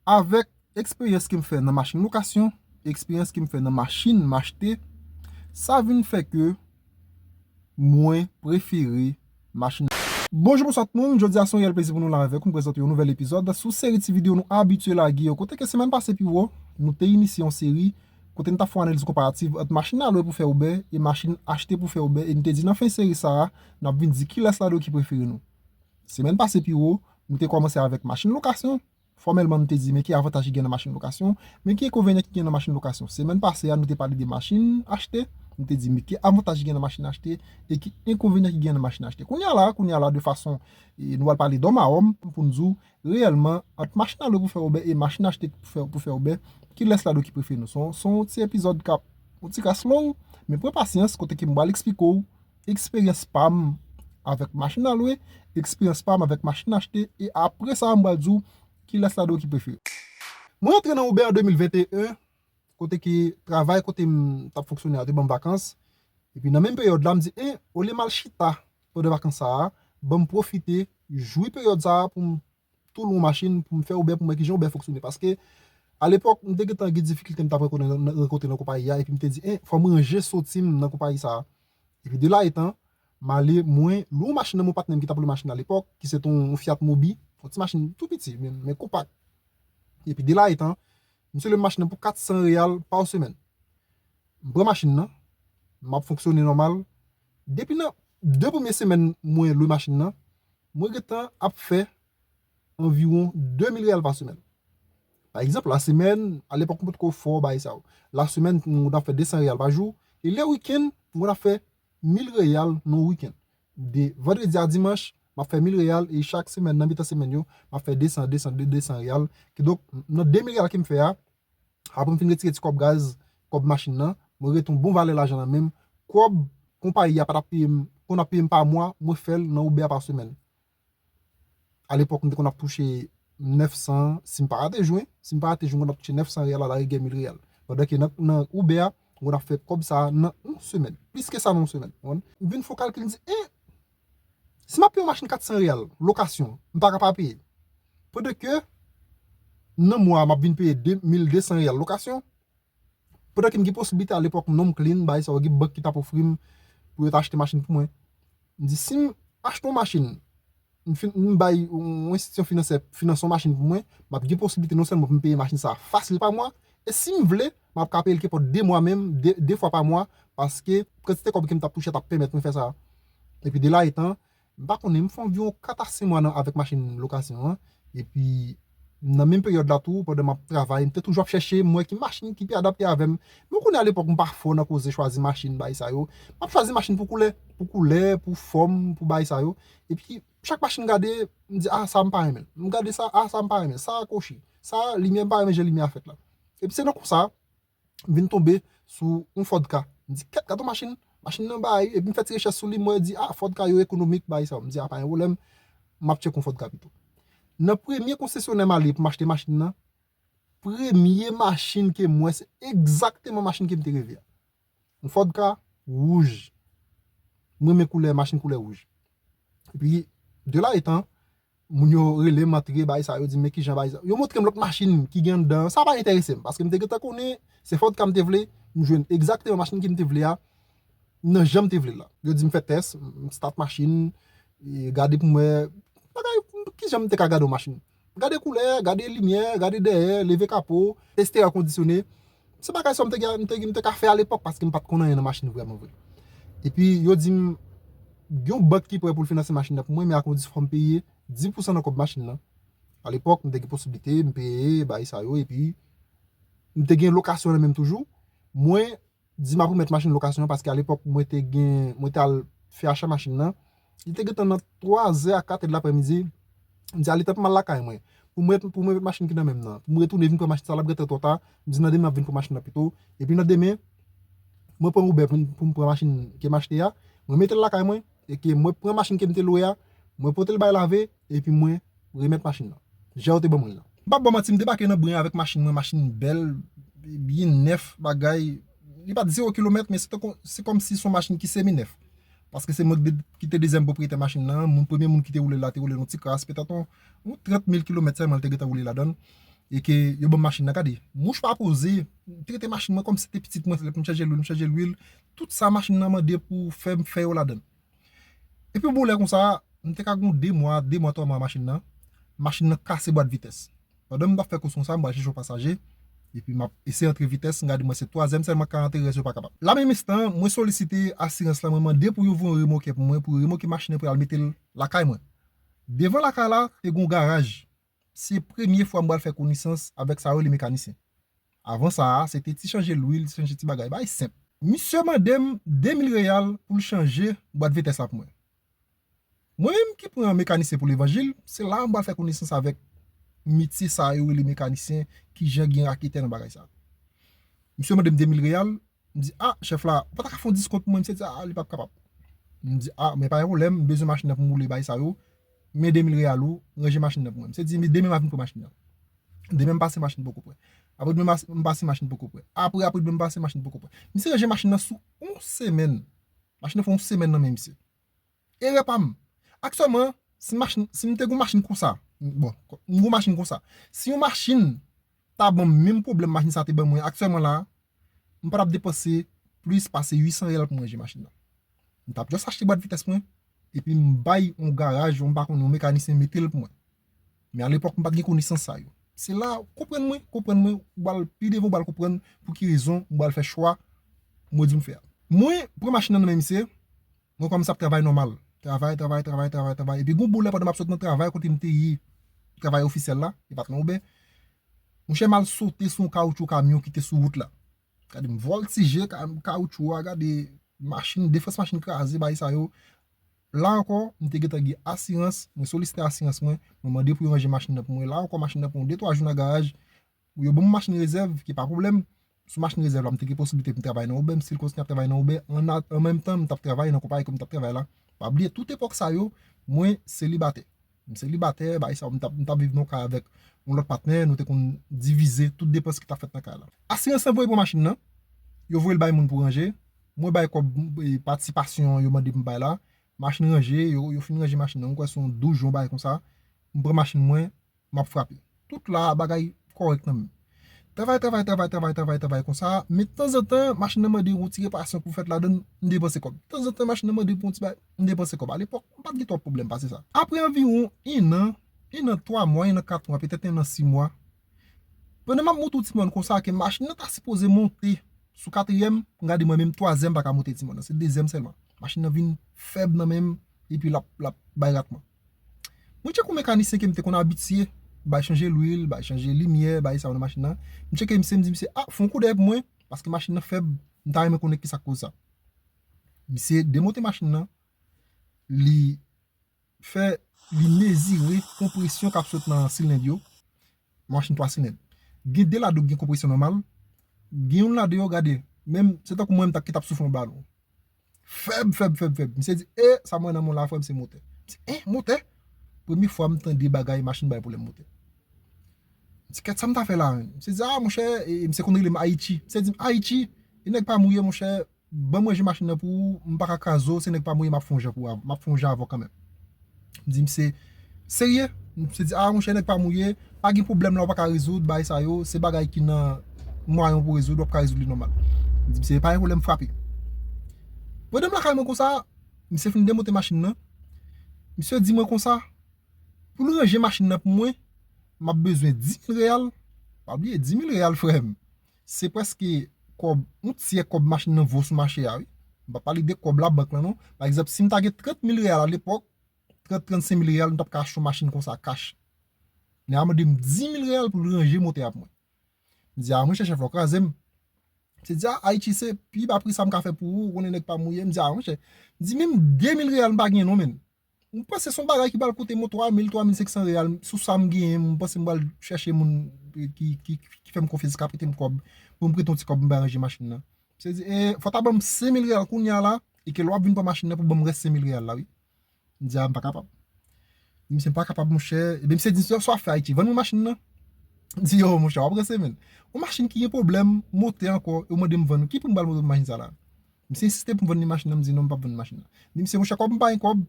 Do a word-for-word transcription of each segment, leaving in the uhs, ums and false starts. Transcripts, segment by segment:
Avèk eksperyans ke m fè nan machin lokasyon, eksperyans ke m fè nan machin m achte, sa vin fè ke mwen prefere machin. Bonjou, bonswa tout moun. Jodi a se yon reyèl plezi pou nou la avèk ou. M prezante yon nouvèl epizòd sou seri ti videyo nou abitye lage yo. Kote ke semèn pase pi wo, nou te inisye yon seri kote n t ap fè yon analiz konparativ ant machin a lwe pou fè Uber e machin achte pou fè Uber. E n te di nan fen seri sa a, n ap vin di kilès ladan yo ki prefere nou. Semèn pase pi wo, nou te kòmanse avèk machin lokasyon. Fòmèlman, nou te di, men ki avantaj ki gen nan machin lokasyon, men ki enkonvenyan ki gen nan machin lokasyon. Semèn pase a, nou te pale de machin achte, nou te di, men ki avantaj ki gen nan machin achte, e ki enkonvenyan ki gen nan machin achte. Kounye a la, kounye a la, de fason, e, nou al pale dòm a òm, pou n di w, reyèlman, ant machin a lwe pou fè Uber e machin achte pou fè, pou fè Uber, kilès ladan yo ki prefere nou? Se yon, se yon ti epizòd k ap, yon ti kras long, men pran pasyans, kote ke m pral eksplike w eksperyans pa m avèk machin a lwe, eksperyans pa m avèk machin achte, e apre sa, m pral di w kilès ladan yo ki prefere. Mwen antre nan Uber an de mil venteyen, kote ke travay kote m t ap fonksyone a te ban m vakans. Epi nan menm peryòd la, m di, en, olye m al chita pandan vakans sa a, ban m pwofite jwi peryòd sa a pou m tou lwe yon machin, pou m fè Uber, pou m wè kijan Uber fonksyone. Paske, alepòk, m te gentan gen difikilte m t ap rankontre nan, rankontre nan konpayi a, epi m te di, en, fò m ranje soti m nan konpayi sa a. Epi de la etan, m ale, mwen, lwe yon machin nan yon patnè m ki t ap lwe machin alepòk, ki se te yon Fiat Mobi, yon ti machin tou piti, men, men konpak. Epi de la etan, misye lwe machin nan pou kat san reyal pa semèn. M pran machin nan, m ap fonksyone nòmal. Depi nan de premye semèn mwen lwe machin nan, mwen gentan ap fè anviwon de mil reyal pa semèn. Pa egzanp, lasemèn, alepòk mwen potko fò bagay sa yo. Lasemèn, mwen konn ap fè de san reyal pa jou. E lè wikenn, mwen konn ap fè mil reyal nan wikenn. De vandredi a dimanch, m ap fè mil reyal e chak semèn, nan mitan semèn yo, m ap fè de san, de san, de san reyal. Kidonk, nan de mil reyal ke m fè a, apre m fin retire ti kòb gaz, kòb machin nan, mwen rete yon bon valè lajan nan men m. Kòb konpayi a pa t ap peye m, konn ap peye m pa mwa, mwen fè l nan Uber pa semèn. Alepòk, m te konn ap touche nèf san, si m pa rate jou, wi. Si m pa rate jou, m konn ap touche nèf san reyal, alarigè mil reyal. Pandan ke nan, nan Uber a, m konn ap fè kòb sa a nan yon semèn. Plis ke sa nan yon semèn. Konprann? M vin fè yon kalkil, m di, en, si m ap peye yon machin kat san reyal, lokasyon, m pa ka pa peye. Pandan ke nan mwa a, m ap vin peye de mil de san reyal lokasyon, pandan ke m gen posiblite alepòk, non m clean, bagay sa yo, gen bank ki t ap ofri m pou yo ta achte machin pou mwen. M di, si m achte yon machin, m, fin, m bay yon enstitisyon finansyè finanse yon machin pou mwen, m ap gen posiblite non sèlman pou m peye machin sa a fasil pa mwa, e si m vle, m ap ka peye l kenpòt de mwa menm, de, de fwa pa mwa, paske kantite kòb ke m t ap touche a t ap pèmèt mwen fè sa. Epi de la etan, m pa konnen, m fè anviwon kat a senk mwa nan, avèk machin lokasyon an. Epi, nan menm peryòd la tou, pandan m ap travay, m te toujou ap chèche, m wè ki machin ki pi adapte avè m. Men w konnen alepòk, m pa fò nan koze chwazi machin, bagay sa yo. M ap chwazi machin pou koulè, pou koulè, pou fòm, pou bagay sa yo. Epi, chak machin m gade, m di, a, sa m pa renmen. M gade sa, a, sa m pa renmen. Sa a kwochi. Sa a, limyè, m pa renmen jan limyè a fèt la. Epi se nan konsa, m vin tonbe sou yon Ford Ka. M di, kèt, gad yon machin, machin nan bay, epi m fè ti rechèch sou li, m wè di, a, Ford Ka yo ekonomik, bagay sa yo. M di, a, pa gen pwoblèm, m ap tcheke yon Ford Ka pito. Nan premye konsesyonè m ale pou m achte machin nan, premye machin ke m wè, se egzakteman machin ke m te reve a. Yon Ford Ka wouj. M renmen koulè, machin koulè wouj. Epi, de la etan, moun yo rele m antre, bagay sa, yo di m, men kijan bagay sa. Yo montre m lòt machin ki gen anndan an. Sa pa enterese m, paske m te gentan konnen se Ford Ka m te vle, m jwenn egzakteman machin ke m te vle a, nan jan m te vle l la. Yo di m fè tès, m start machin, e gade pou m wè, bagay, kijan m te ka gade yon machin. Gade koulè, gade limyè, gade dèyè, leve kapo, teste èkondisyone. Se bagay sa m te, m te, m te ka fè alepòk paske m pa t konn anyen nan machin vrèman vre. Epi yo di m, gen yon bank ki prè pou l finanse machin nan pou mwen, men a kondisyon fò m peye dis pousan nan kòb machin nan. Alepòk, m te gen posiblite, m peye, bagay sa yo, epi m te gen lokasyon nan men m toujou. Mwen, di m ap remèt machin lokasyon an, paske alepòk, mwen te gen, mwen te al fè acha machin nan. Li te gentan nan twazè a katè de laprèmidi. M di, ale, tanpri, m al lakay mwen. Pou mwen, pou mwen remèt machin ki nan men m nan. Pou mwen retounen vin pran machin sa, l ap gentan twò ta. M di, nan demen, m ap vin pran machin nan pito. Epi nan demen, mwen pran Uber pou, pou m pran machin ke m achte a. Mwen mete l lakay mwen. E ke mwen pran machin ke m te lwe a. Mwen pote l bay lave. Epi mwen remèt machin nan jan yo te ban mwen l lan. M p ap ba w manti, m debake nan Bren avèk machin mwen, machin bèl, byen nèf, bagay. Li pa t zewo kilomèt, men se tankou, se kòmsi se yon machin ki semi nèf. Paske se mwen ki de-, ki te dezyèm pwopriyetè machin nan, moun, premye moun ki te woule l la te woule l yon ti kras, petèt yon, yon trant mil kilomèt sèlman l te gentan woule ladan l. e ke yo ban m machin nan, gade, mouch pa poze, m trete machin mwen kòm si se te pitit mwen, lè pou m chanje lwil, m chanje lwil, tout sa machin nan mande pou fè, m fè yo ladan l. Epi boulè konsa, m te ka gen de mwa, de mwa, twa mwa machin nan, machin nan kase bwat vitès. Pandan m t ap fè kous konsa, m pral chèche yon pasaje, epi m ap eseye antre vitès, m gade mwen se twazyèm sèlman k ka antre, rès yo pa kapab. La menm enstan, mwen solisite asirans lan, mwen mande pou yo voye yon remòkè pou mwen, pou yo remòke machin nan pou y al mete l lakay mwen. Devan lakay la, te gen yon garaj. Se premye fwa m pral fè konesans avèk sa yo rele mekanisyen. Avan sa a, se te ti chanje lwil, ti chanje ti bagay, bagay senp. Misye mande m de mil reyal pou l chanje bwat vitès la pou mwen. Mwen menm ki pran mekanisyen pou levanjil, se la a m pral fè konesans avèk metye sa yo rele mekanisyen, kijan gen raketè nan bagay sa. Misye mande m de mil reyal, m di, "A, chèf la, ou pa ta ka fè yon diskont pou mwen?" Misye di, "A, li p ap kapab." M di, "A, men pa gen pwoblèm, m bezwen machin nan pou m woule bagay sa yo, men de mil reyal ou, ranje machin nan pou mwen." Misye di, "Men demen m a vin pran machin nan." Demen m pase, machin poko prè. Apre demen m pase, machin poko prè. Apre, apre demen m pase, machin poko prè. Misye ranje machin nan sou yon semèn. Machin nan fè yon semèn nan men misye. Erè pa m. Aktyèlman, si machin, si m te gen yon machin konsa, bon, m gen yon machin konsa. Si yon machin ta ban m menm pwoblèm machin sa te ban mwen, aktyèlman la, m pa t ap depanse plis pase uit san reyal pou m ranje machin nan. M t ap just achte bwat vitès mwen, epi m bay yon garaj, yon, m pa konnen, yon mekanisyen mete l pou mwen. Men alepòk, m pa t gen konesans sa yo. Se la, konprann mwen, konprann mwen, ou pral pi devan, ou pral konprann pou ki rezon m pral fè chwa mwen di m fè a. Mwen pran machin nan nan men misye, mwen kòmanse ap travay nòmal. Travay, travay, travay, travay, travay. Epi gon boulè pandan m ap sot nan travay kote m te ye, travay ofisyèl la, e pa t nan obè. Monchè, m al sote sou yon kawoutchou kamyon ki te sou wout la. Gade, m vòltije ka-, kawoutchou a, gade, machin, defans machin kraze, bagay sa yo. La ankò, m te gentan gen asirans, mwen solisite asirans mwen, mwen mande pou yo ranje machin nan pou mwen. La ankò, machin nan pran de twa jou nan garaj. Yo ban m machin rezèv, ki pa pwoblèm. Sou machin rezèv la, m te gen posiblite pou m travay nan obè, m still kontinye ap travay nan obè. An, an menm tan, m t ap travay nan konpayi ke m t ap travay la. Pa bliye, tout epòk sa yo, mwen selibatè. M selibatè, bagay sa, m t ap, m t ap viv nan yon kay avèk yon lòt patnè, nou te konn divize tout depans ki t ap fèt nan kay la. Asirans lan voye pran machin nan, yo voye l bay moun pou ranje, mwen bay kòb, e, patisipasyon yo mande pou m bay la, machin ranje, yo, yo fin ranje machin nan, m kwè se yon douz jou, yon bagay konsa, m pran machin mwen, m ap frape. Tout la, bagay kòrèk nan men m. Travay, travay, travay, travay, travay, travay konsa, men tanzantan, machin nan mande yon ti repasyon pou fèt ladan l, m depanse kòb. Tanzantan, machin nan mande pou yon ti bagay, m depanse kòb. Alepòk, m pa t gen twòp pwoblèm pase sa. Apre anviwon en an, en an twa mwa, en an kat mwa, petèt en an sis mwa, pandan m ap monte yon ti mòn konsa, ke machin nan ta sipoze monte sou katriyèm, m gade mwen menm twazyèm pa ka monte ti mòn nan, se dezyèm sèlman. Machin nan vin fèb nan men m, epi l ap, l ap bay ratman. Mwen tcheke yon mekanisyen ke m te konn abitye, bay chanje lwil, bay chanje limyè, bay sa yo nan machin nan. M tcheke misye, m di misye, "A, fè yon koudèy pou mwen, paske machin nan fèb, m ta renmen konnen kisa k koz sa." Misye demonte machin nan, li fè, li mezire konpresyon k ap sot nan silend yo. Machin twa silend. Gen de ladan yo gen konpresyon nòmal, gen youn ladan yo, gade, menm se tankou mwen menm ki t ap soufle yon balon. Fèb, fèb, fèb, fèb. Misye di, "E, sa mwen nan men w la, frè m, se motè." M di, "En, motè?" Premye fwa m tande bagay machin bay pwoblèm motè. M di, "Kèt, sa m ta fè la menm?" Misye di, "A, monchè," e, misye konn rele m Aichi. Misye di m, "Aichi, e nèg pa mouye, monchè, ban m ranje machin nan pou ou, m pa ka kraze w, se nèg pa mouye, m ap fè yon jan pou w, m ap fè yon jan avè w kanmenm." M di misye, "Serye?" Misye di, "A, monchè, nèg pa mouye, pa gen pwoblèm la, ou pa ka rezoud, bagay sa yo, se bagay ki nan mwayen w pou rezoud, w ap ka rezoud li nòmal." M di misye, "Pa gen pwoblèm, frape." Pandan m lakay mwen konsa, misye fin demonte machin nan, misye di mwen konsa, pou l ranje machin nan pou mwen, m ap bezwen di mil reyal. Pa bliye, di mil reyal, frè m, se prèske kòb, yon tyè kòb machin nan vo sou mache a, wi. M pa pale de kòb labank lan, non. Pa egzanp, si m ta gen trant mil reyal alepòk, trant, trannsenk mil reyal, m t ap ka achte yon machin konsa, kach. Nèg la mande m di mil reyal pou l ranje motè a pou mwen. M di, "A, monchè, chèf la, w kraze m." Misye di, "A, Aichi, se pi ba pri sa m ka fè pou ou, ou konnen nèg pa mouye." M di, "A, monchè." M di, "Menm de mil reyal m pa gen non, menn." M panse se yon bagay ki pral koute mwen twa mil, twa mil senk san reyal. Sou sa m genyen, m panse m pral chèche moun ki, ki, ki fè m konfyans, ki ka prete m kòb, pou m prete yon ti kòb, m bay ranje machin nan. Misye di, "E, fò w ta ban m senk mil reyal kounye a la, e ke lè w ap vin pran machin nan, pou w ban m rès senk mil reyal la, wi." M di, "A, m pa kapab." Misye, "M pa kapab, monchè." Ebyen, misye di, "Sa w ap fè, Aichi, vann mwen machin nan." M di, "Yo, monchè, w ap ranse, menn. Yon machin ki gen pwoblèm motè ankò, e w mande m vann ou. Ki pri m pral vann ou machin sa la?" Misye ensiste pou m vann li machin nan, m di, "Non, m p ap vann machin nan." M di, "Misye, monchè, kòb m pa gen kòb,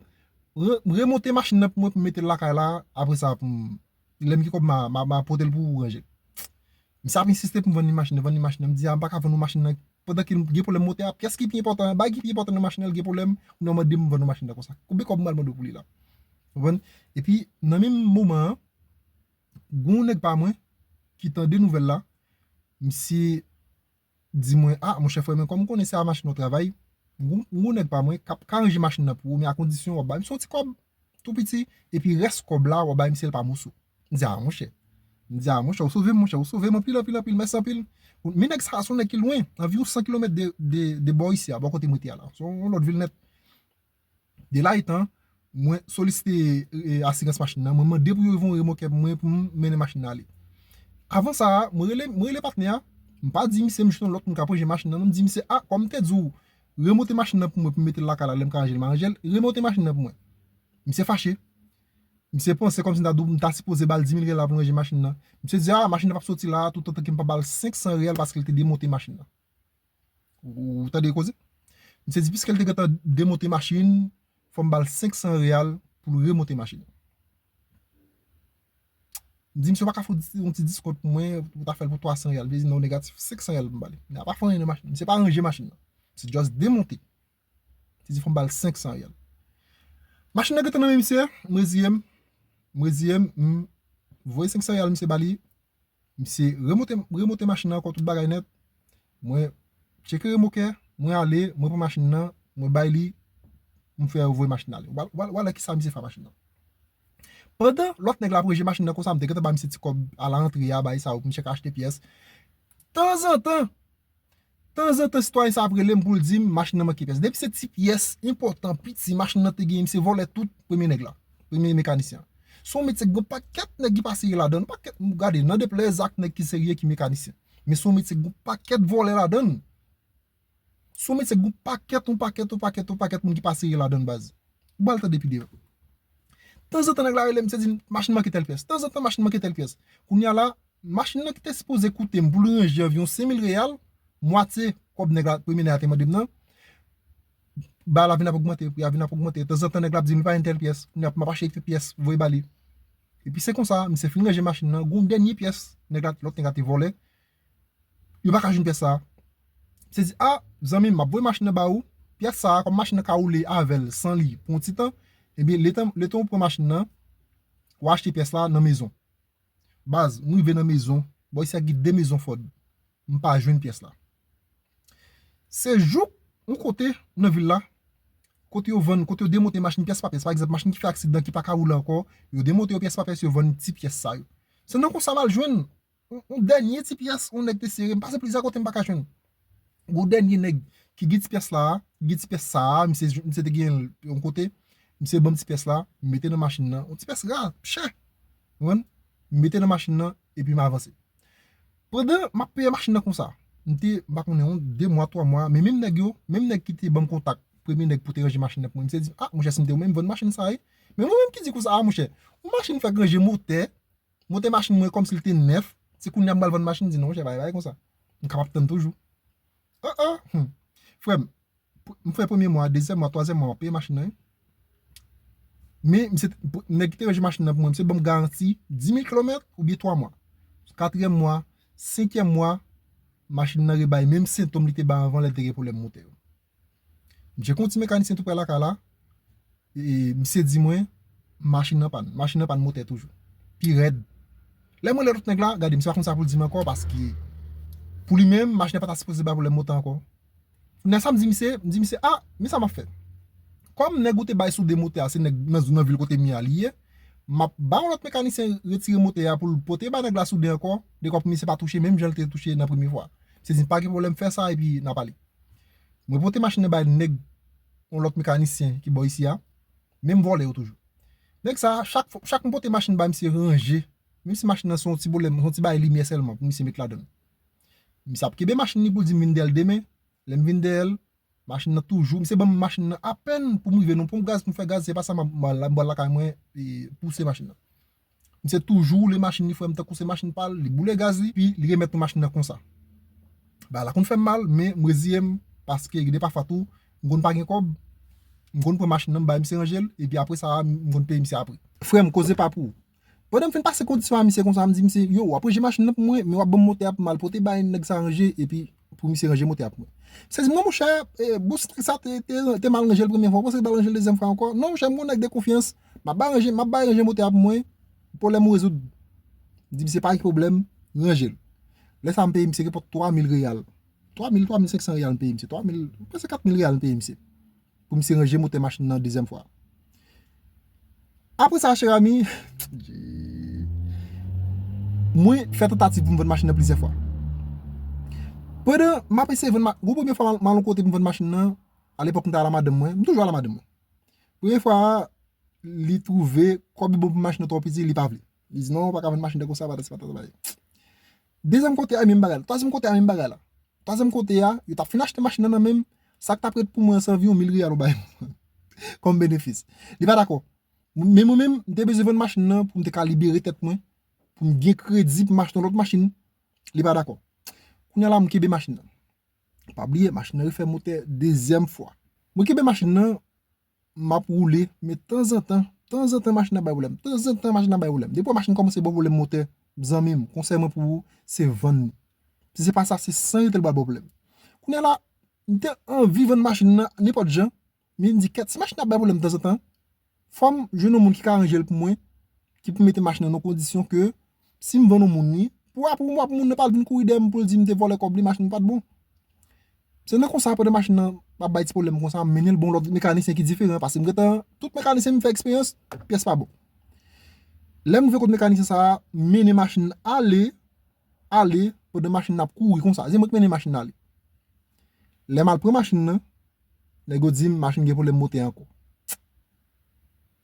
re-, remonte machin nan pou mwen, pou m mete l lakay la, apre sa, pou m, lè m gen kòb, m a, m a, m a pote l pou ou ranje l." Misye ap ensiste pou m vann li machin nan, vann li machin nan. M di, a, m pa ka vann ou machin nan. Pandan ke gen pwoblèm motè a, pyès ki pi enpòtan, bagay ki pi enpòtan nan machin nan, l gen pwoblèm, kounye a w mande m vann ou machin nan konsa. Konbyen kòb m pral mande w pou li la? Konprann? Epi, nan menm moman an, gen yon nèg pa mwen ki tande nouvèl la, misye di mwen, a, monchè frè mwen, kòm m konnen se a machin w travay, m gon nèg pa mwen k ap ka ranje machin nan pou ou, men a kondisyon w ap bay misye yon ti kòb tou piti, epi rès kòb la, w ap bay misye l pa moso. M di, a, monchè. M di, a, monchè, ou sove m, monchè, ou sove m anpil, anpil, anpil, mèsi anpil. Men nèg sa a, se yon nèg ki lwen, anviwon san kilomèt de, de, de bò isi a, bò kote mwen te a la. Se yon lòt vil nèt. De la etan, mwen solisite e, asirans machin nan, mwen mande pou yo voye yon remokè pou mwen pou m mennen machin nan ale. Avan sa a, mwen rele, mwen rele patnè a, m pa di misye m jwenn yon lòt moun k ap ranje machin nan, non, m di misye, a, kòm m te di w, remonte machin nan pou mwen pou m mete l lakay la, lè m ka ranje l, m a ranje l, remonte machin nan pou mwen. Misye fache. Misye panse kòmsi m ta dou-, m ta sipoze ba l di mil riyal la pou l ranje machin nan. Misye di, a, machin nan p ap soti la, toutotan ke m pa ba l senk san riyal paske l te demonte machin nan. Ou, ou tande koze? Misye di, piske l te gentan demonte machin, fò m ba l senk san riyal pou l remonte machin nan. M di, misye, ou pa ka fè yon ti, yon ti diskont pou mwen, ou ta fè l pou twa san riyal. Misye di, non, negatif, senk san riyal pou m ba li. Men a pa fè anyen nan machin. Misye pa ranje machin nan. Misye just demonte. Misye di, fò m ba l senk san riyal. Machin nan gentan nan men misye, m reziye m. M reziye m, m voye senk san riyal misye ba li. Misye remonte, remonte machin nan ankò, tout bagay nèt. Mwen tcheke remokè, mwen ale, mwen pran machin nan, mwen bay li, m fè yo voye machin nan ale. W a, w a, w a wè kisa misye fè a machin nan. Pandan lòt nèg la ap ranje machin nan konsa, m te gentan ba misye ti kòb a la rantre a, bay sa yo pou misye ka achte pyès. Tanzantan, tanzantan, sitwayen sa ap rele m pou l di m machin nan manke pyès. Depi se ti pyès enpòtan, piti, machin nan te genyen, misye vòlè tout premye nèg la, premye mekanisyen an. Se yon metye ki gen pakèt nèg ki pa serye ladan l, pakèt, gade, nan deplè zak nèg ki serye ki mekanisyen. Men se yon metye ki gen pakèt vòlè ladan l. Se yon metye ki gen pakèt, yon pakèt, yon pakèt, yon pakèt moun ki pa serye ladan l, baz. Ou pral tande pi devan. Tanzantan nèg la rele m, misye di m machin manke tèl pyès. Tanzantan machin manke tèl pyès. Kounye a la, machin nan ki te sipoze koute m pou l ranje anviwon senk mil reyal, mwatye kòb nèg la, premye nèg la te mande m nan, bagay la vin ap ogmante, pri a vin ap ogmante. Tanzantan nèg la ap di m li pa jwenn tèl pyès. Kounye a pou m ap achte pyès, voye ba li. Epi se konsa, misye fin ranje machin nan, gon dènye pyès, nèg la, lòt nèg la te vòlè. Yo pa ka jwenn pyès sa a. Misye di, a, zanmi m, m ap voye machin nan ba ou, pyès sa a, kòm machin nan ka woule avè l, san li, pou yon ti tan, ebyen, letan, letan w pran machin nan, w achte pyès la nan mezon. Baz, m rive nan mezon, bò isi a gen de mezon Ford. M pa jwenn pyès la. Se jouk yon kote nan vil la, kote yo vann, kote yo demonte machin pyès pa pyès. Pa egzanp, machin ki fè aksidan, ki pa ka woule ankò, yo demonte yo pyès pa pyès, yo vann ti pyès sa yo. Se nan konsa m al jwenn yon, yon dènye ti pyès, yon nèg te sere, m pase plizyè kote m pa ka jwenn. Gon dènye nèg ki gen ti pyès la a, ki gen ti pyès sa a, misye, misye te gen l yon kote, misye ban m ti pyès la, m mete nan machin nan, yon ti pyès ra, chè. Ou konprann? M mete nan machin nan, epi m avanse. Pandan m ap peye machin nan konsa, m te, m pa konnen, yon de mwa, twa mwa, men menm nèg yo, menm nèg ki te ban m kontak, premye nèg pou te ranje machin nan pou mwen, misye di m, a, monchè, si m te ou menm, vann machin sa a, wi. Men mwen menm ki di konsa, a, monchè, yon machin fèk ranje motè, motè machin mwen kòmsi l te nèf, se kounye a m pral vann machin, m di non, monchè, pa, pa konsa. M kapab tann toujou. An, an, hmm. Frè m, m fè premye mwa, dezyèm mwa, twazyèm mwa, m ap peye machin nan, wi. Men, misye, nèg ki te ranje machin nan pou mwen, misye ban m garanti di mil kilomèt oubyen twa mwa. Katriyèm mwa, senkyèm mwa, machin nan rebay menm sentòm li te bay anvan lè l te gen pwoblèm motè yo. Misye gen yon ti mekanisyen tou prè lakay la, e, misye di mwen, machin nan pann, machin nan pann motè toujou. Pi rèd. Lè mwen lè lòt nèg la, gade, misye pa konn sa pou l di m ankò, paske pou li menm, machin nan pa ta sipoze bay pwoblèm motè ankò. Kounye a sa m di misye, m di misye, a, men sa m ap fè. Kòm nèg ou te bay soude motè a, se nèg nan, nan vil kote m ye a li ye, m ap ba yon lòt mekanisyen retire motè a pou l pote bay nèg la soude ankò, dekwa pou misye pa touche menm jan l te touche nan premye fwa. Misye di m pa gen pwoblèm, fè sa epi n a pale. Mwen pote machin nan bay nèg, yon lòt mekanisyen ki bò isi a, men m vòlè yo toujou. Nèg sa, chak fwa, chak m pote machin bay misye ranje, menm si machin nan se yon ti pwoblèm, se yon ti bagay limyè sèlman pou misye met ladan l. Misye ap kenbe machin li pou l di m vin dèyè l demen. Lè m vin dèyè l, machin nan toujou, misye ban m machin nan apèn pou m rive nan ponp gaz, pou m fè gaz, se pa sa m ap, m al, m al lakay mwen, e, pouse machin nan. Misye toujou woule machin li, frè m, tankou se machin pa l, li boule gaz li, epi li remèt mwen machin nan konsa. Bagay la konn fè m mal, men m reziye m, paske gen de pafwa tou, m konn pa gen kòb, m konn pran machin nan, m bay misye ranje l, epi apre sa, m konn peye misye apre. Frè m, koze pa pou ou. Pandan m fin pase kondisyon a misye konsa, m di misye, yo, w ap ranje machin nan pou mwen, men w ap ban m motè a pou m al pote bay nèg sa ranje, epi pou misye ranje motè a pou mwen. Misye di m, non, monchè, e, bous nèg sa te, te, te mal ranje l premye fwa, w panse l pral ranje l dezyèm fwa ankò? Non, monchè, m gon nèg de konfyans, m ap bay ranje, m ap bay ranje motè a pou mwen, pwoblèm ou rezoud. M di misye, pa gen pwoblèm, ranje l. Lè sa a, m peye misye kenpòt twa mil reyal. Twa mil, twa mil senk san reyal m peye misye. Twa mil, prèske kat mil reyal m peye misye. Pou misye ranje motè machin nan dezyèm fwa. Apre sa, chè ami, mwen fè tantativ pou m vann machin nan plizyè fwa. Pandan m ap eseye vann, gon premye fwa m al yon kote pou m vann machin nan, alepòk m t al a madanm mwen, m toujou al a madanm mwen. Premye fwa a, li twouve kòb li ban m pou machin nan twò piti, li pa vle. Li di non, ou pa ka vann machin nan konsa, patati patata. Dezyèm kote a, menm bagay la. Twazyèm kote a, menm bagay la. Twazyèm kote a, yo t ap fin achte machin nan nan men m, sa k t ap ret pou mwen an se anviwon mil riyal ou bay mwen kòm benefis. Li pa dakò. Men mwen menm, m te bezwen vann machin nan pou m te ka libere tèt mwen, pou m gen kredi pou m achte yon lòt machin. Li pa dakò. Kounye a la, m kenbe machin nan. Pa bliye, machin nan refè motè dezyèm fwa. Mwen kenbe machin nan, m ap woule, men tanzantan, tanzantan machin nan bay pwoblèm. Tanzantan machin nan bay pwoblèm. Depi machin kòmanse ba w pwoblèm motè, zanmi m, konsèy mwen pou ou, se vann li. Si se pa sa, se san rete l pral ba w pwoblèm. Kounye a la, m te anvi vann machin nan nenpòt jan, men m di, kèt, si machin nan ap bay pwoblèm tanzantan, fò m jwenn yon moun ki ka ranje l pou mwen, ki pou mete machin nan nan kondisyon ke si m vann yon moun li, pou apre yon mwa pou moun nan pa al vin kouri dèyè m pou l di m te vòlè kòb li, machin nan pa t bon. Se nan konsa, pandan machin nan ap bay ti pwoblèm konsa, m mennen l ba yon lòt mekanisyen ki diferan, paske m gentan, tout mekanisyen m fè eksperyans, pyès pa bon. Lè m rive kot mekanisyen sa a, m mennen machin nan ale, ale, pandan machin nan ap kouri konsa. Se mwen ki mennen machin nan ale. Lè m al pran machin nan, nèg yo di m machin gen pwoblèm motè ankò.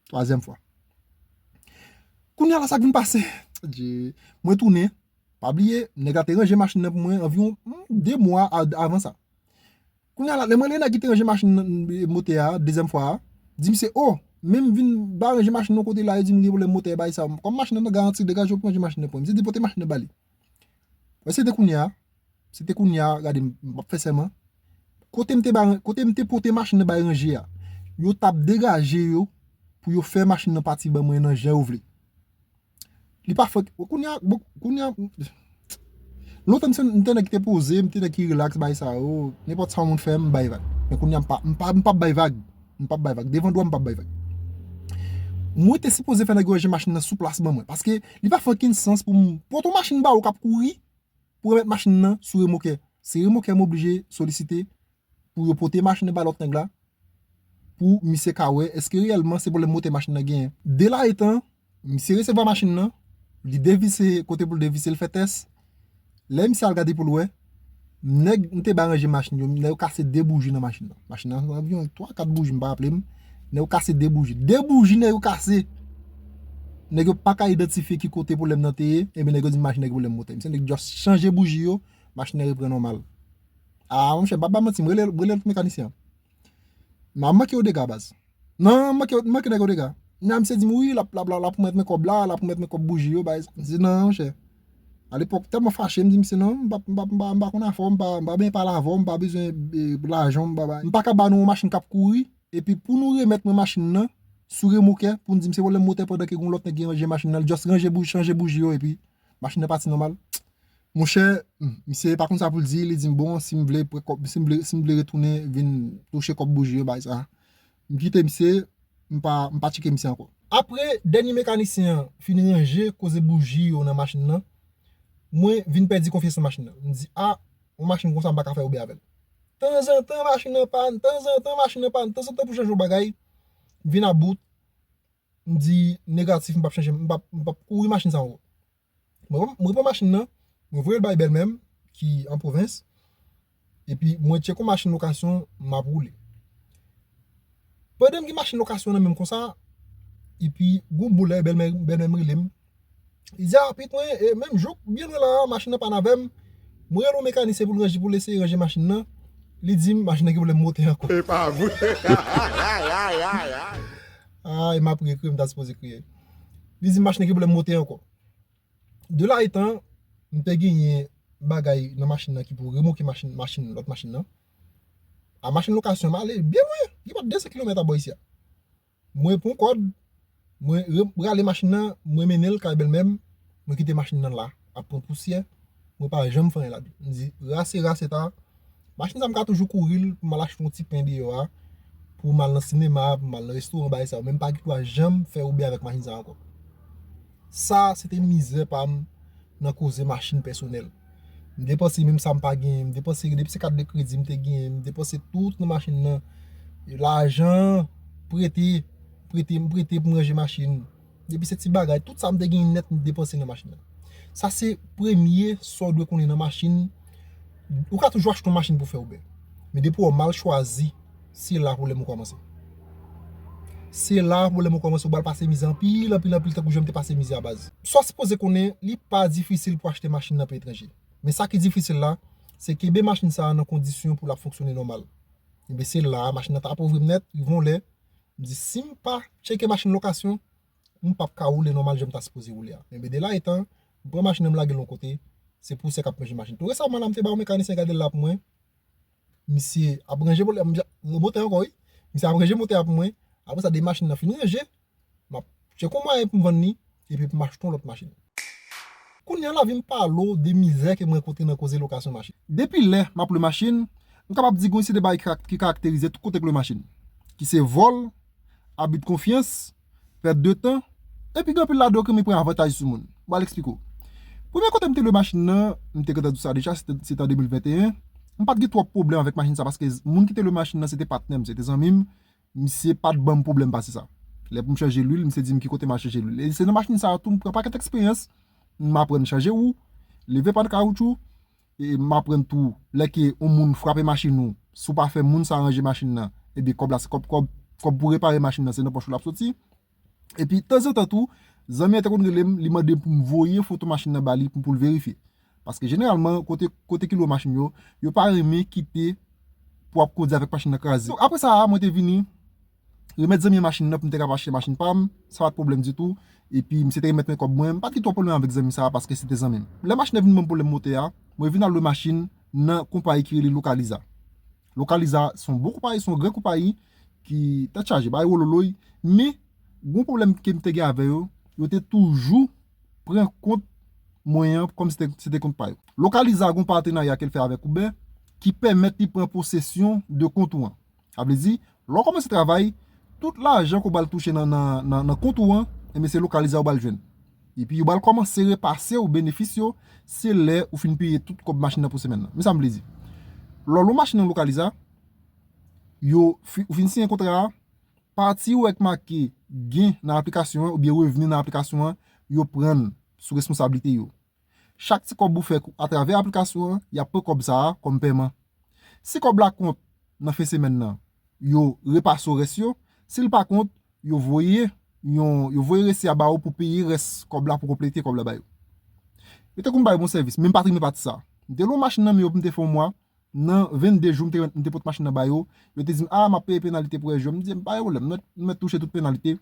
Twazyèm fwa. Kounye a la, sa k vin pase? Adje. Mwen tounen. Pa bliye, nèg la te ranje machin nan pou mwen anviwon, hmm, de mwa a- avan sa. Kounye a la, lè mwen rele nèg ki te ranje machin nan, motè a, dezyèm fwa a, di misye, o, men m vin ba ranje machin nan kote la, yo di m gen pwoblèm motè, bay sa. Kòm machin nan nan garanti, degaje w pou ranje machin nan pou mwen. Misye di pote machin nan ba li. Wè, se te kounye a, se te kounye a, gade, m p ap fè sèman. Kote m te ba, kote m te pote machin nan bay ranje a, yo t ap degaje yo pou yo fè machin nan pati ban mwen nan jan yo vle. Li pa fèk, kounye a, bon, kounye a, lontan m se, m te nèg ki te poze, m te nèg ki rilaks, bay sa yo, nenpòt sa yon moun fè, m bay vag. Men kounye a, m pa, m pa, m p ap bay vag. M p ap bay vag. Devan dwa, m p ap bay vag. Mwen te sipoze fè nèg yo ranje machin nan sou plas ban mwen. Paske li pa fè okenn sans pou m pote yon machin ba ou k ap kouri, pou remèt machin nan sou remokè. Se remokè m oblije solisite pou yo pote machin nan ba lòt nèg la, pou misye ka wè èske reyèlman se pwoblèm motè machin nan genyen. De la etan, misye resevwa machin nan, li devise kote pou l devise, l fè tès. Lè misye al gade pou l wè, nèg m te ba ranje machin yo, nèg yo kase de bouji nan machin nan. Machin nan anviwon twa, kat bouji, m pa raple m. Nèg yo kase de bouji. De bouji nèg yo kase. Nèg yo pa ka idantifye ki kote pwoblèm nan te ye, ebyen nèg yo di m machin nan gen pwoblèm motè. Misye nèg just chanje bouji yo, machin nan reprann nòmal. A, monchè, m p ap ba manti, m rele, m rele lòt mekanisyen an. M ap manke yo dega, baz. Non, m manke, m manke nèg yo dega. Nan misye di m, wi, l ap, l ap, l ap, l ap remèt mwen kòb la, l ap remèt mwen kòb bouji yo, bay. M di, non, monchè. Alepòk, tèlman fache, m di misye, non, m pa, m pa, m pa, m pa konn afè w, m pa, m pa byen pale avè w, m pa bezwen, e, lajan w, m pa bay. M pa ka ba nou yon machin k ap kouri, epi pou nou remèt mwen machin nan, sou remokè, pou n di m se pwoblèm motè pandan ke gon lòt nèg ki ranje machin nan, l just ranje bouji, chanje bouji yo, epi machin nan pati nòmal. Monchè, hmm, misye pa konn sa pou l di, li di m, bon, si m vle pran kòb, si m vle, si m vle retounen vin touche kòb bouji yo, bay sa. M kite misye, m pa, m pa tcheke misye ankò. Apre dènye mekanisyen an fin ranje koze bouji yo nan machin nan, mwen vin pèdi konfyans nan machin nan. M di, a, yon machin konsa m pa ka fè oubyen avè l. Tanzantan machin nan pann, tanzantan machin nan pann, tanzantan pou chanje yon bagay, m vin about, m di negatif, m p ap chanje, m p ap, m p ap kouri machin sa ankò. Mwen, mwen pran machin nan, mwen voye l bay bèlmè m ki an pwovens, epi mwen tcheke yon machin lokasyon, m ap woule. Pandan m gen machin lokasyon nan men m konsa, epi gon boulè, bèlmè, bèlmè m rele m. Li di, a, pitit mwen, e, menm jou, byen lwen la, machin nan pann avè m. Mwen rele yon mekanisyen pou l ranje, pou l eseye ranje machin nan. Li di m, machin nan gen pwoblèm motè ankò. E pa vre. Ay, ay, ay, ay. Ay, m ap ri, kriye, m ta sipoze kriye. Li di m, machin nan gen pwoblèm motè ankò. De la etan, m te genyen bagay nan machin nan ki pou remoke machin, machin, lòt machin nan. A machin lokasyon, m ale byen lwen, gen pa de san kilomèt abò isi a. Mwen pran kòd, Mwen re- rale machin nan, mwen mennen l kay bèlmè m, mwen kite machin nan la, ap pran pousyè, mwen pa janm fè anyen ladan l. M di, rase, rase ta, machin sa m ka toujou kouri l pou m al achte yon ti pen deyò a, pou m al nan sinema, pou m al nan restoran, bagay sa yo, men m pa gen dwa janm fè Uber avèk machin sa ankò. Sa, se te mizè pa m nan koze machin pèsonèl. M depanse menm sa m pa genyen, m depanse depi se kat de kredi m te genyen, m depanse tout nan machin nan. Lajan, prete, prete, m prete pou m ranje machin. Depi se ti bagay, tout sa m te genyen nèt, m depanse nan machin nan. Sa se premye sa w dwe konnen nan machin. Ou ka toujou achte yon machin pou fè Uber. Men depi w mal chwazi, se la pwoblèm ou kòmanse. Se la pwoblèm ou kòmanse, ou pral pase mizè anpil, anpil, anpil, tankou jan m te pase mizè a baz. Sa w sipoze konnen, li pa difisil pou achte machin nan peyi etranje. Men sa ki difisil la, se kenbe machin sa a nan kondisyon pou l ap fonksyone nòmal. Ebyen, se la a, machin nan ta pòv m nèt, rive yon lè, m di, si m pa tcheke machin lokasyon, m p ap ka woule nòmal jan m ta sipoze woule a. Ebyen, de la etan, m pran machin nan, m lage l yon kote, se pousyè k ap manje machin. Tou resaman la, m te ba yon mekanisyen gade l la pou mwen, misye ap ranje pwoblèm, motè ankò, wi. Misye ap ranje motè a pou mwen. Apre sa, de machin nan fin ranje, m ap tcheke yon mwayen pou m vann li, epi pou m achte yon lòt machin. Kounye a la, vin pale w de mizè ke m rankontre nan koze lokasyon machin. Depi lè m ap lwe machin, m kapab di gen yon seri de bagay ki karak- ki karakterize tout kote k lwe machin, ki se vòl, abi de konfyans, pèt de tan, epi gen anpil ladan yo ki renmen pran avantaj sou moun. M pral eksplike w. Premye kote m te lwe machin nan, m te gentan di w sa deja, se te, se te an de mil venteyen. M pa t gen twòp pwoblèm avèk machin sa, paske moun ki te lwe machin nan, se te patnè m, se te zanmi m. Misye pa t ban m pwoblèm pase sa. Lè pou m chanje lwil, misye di m ki kote m al chanje lwil. E se nan machin sa a tou m pran pakèt eksperyans. M aprann chanje wou, leve pàn kawoutchou, e m aprann tou, lè ke yon moun frape machin ou, si w pa fè moun sa ranje machin nan, ebyen kòb la se kòb, kòb, kòb pou repare machin nan, se nan pòch ou l ap soti. Epi, tanzantan tou, zanmi an te konn rele m, li mande m pou m voye foto machin nan ba li pou, pou l verifye. Paske jeneralman, kote, kote ki lwe machin yo, yo pa renmen kite pou w ap kondi avèk machin nan kraze. Donk, apre sa a, mwen te vini remèt zanmi an machin nan pou m te kapab achte machin pa m, sa pa t pwoblèm ditou. Epi, misye te remèt mwen kòb mwen, m pa t gen twòp pwoblèm avèk zanmi sa a paske se te zanmi m. Lè machin nan vin ban m pwoblèm motè a, mwen vin al lwe machin nan konpayi ki rele Localiza. Localiza se yon bon konpayi, se yon gran konpayi ki tèt chaje, bay wololoy, men gen yon pwoblèm ke m te gen avè yo, yo te toujou pran kont mwen an kòm se te, se te kont pa yo. Localiza gen yon patenarya ke l fè avèk Uber ki pèmèt li pran posesyon de kont ou an. Sa vle di, lè w kòmanse travay, tout lajan ke w pral touche nan, nan, nan, nan kont ou an, ebyen se Localiza ou pral jwenn. Epi yo pral kòmanse repase w benefis yo, se lè ou fin peye tout kòb machin nan pou semèn nan. Men sa m vle di. Lè w lwe machin nan Localiza, yo fi- ou fin siyen kontra a, pati ou wè k make gen nan aplikasyon an oubyen revni nan aplikasyon an, yo pran l sou responsablite yo. Chak ti kòb ou fè atravè aplikasyon an, y ap pran kòb sa a kòm pèman. Si kòb la kont nan fen semèn nan, yo repase w rès yo. Si l pa kont, yo voye yon, yo voye resi a ba ou pou peye rès kòb la, pou konplete kòb la ba yo. Yo te konn bay bon sèvis, men m pa t renmen pati sa. M te lwe machin nan men yo pou m te fè yon mwa. Nan vennde jou, m te, m te pote machin nan ba yo. Yo te di m, a, m ap peye penalite pou rès jou. M di, pa gen pwoblèm, nou mèt, nou mèt touche tout penalite.